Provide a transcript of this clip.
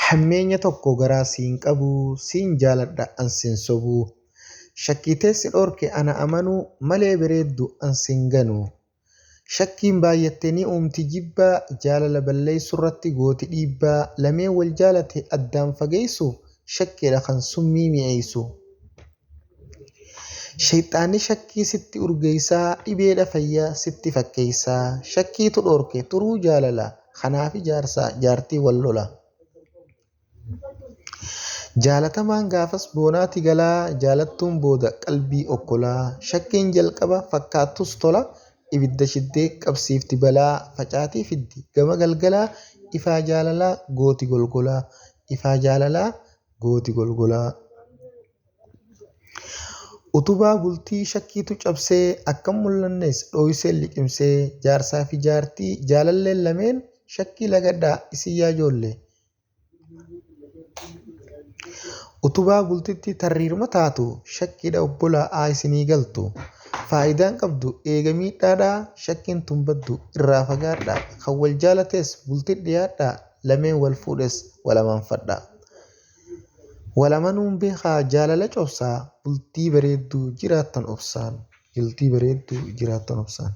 Hammeenya tokko garaa siin qabu, siin jaaladha an sin sobu. Shakkitee si dhorke ana amanuu malee bareeddu an sin ganu. Shakkiin baay'atte ni uumti jibbaa, jaalala balleessurratti gooti dhiibbaa, lameen wal jaalate addaan fageessu, shakkiidha kan summii mi'eessu. Shayxaanni shakkii sitti urgeessaa, dhibeedha fayyaa sitti fakkeessaa, shakkiitu dhorke turuu jaalala, kanaaf ijaarsaa jaartii wal lola. Jaalatamaan gaafas boonaati galaa, jaalattuun booda qalbii okkolaa, shakkiin jalqaba fakkaattus tola, ibidda shiddee qabsiifti balaa, facaatii fiddi gama galgalaa, ifaa jaalalaa gooti golgolaa, ifaa jaalalaa gooti golgolaa. Utubaa bultii shakkiitu cabsee, akkam mul'annes dhooysee liqimsee, jaarsaa fi jaartii jaalalleen lameen shakkii lagadhaa isin yaa ijoollee. Utubaa bultitti tarriirma taatu shakkiidha obbolaa haa isinii galtu. Faayidaan qabdu eega miidhaadhaa shakkiin tun baddu irraa fagaadhaa. Kan wal jaalates bultii dhiyaadhaa lameen wal fuudhes wal amanfadhaa. Wal amanuun beekaa jaalala cobsaa bultii bareedduu jiraattan obsaan. Bultii bareedduu jiraattan obsaan.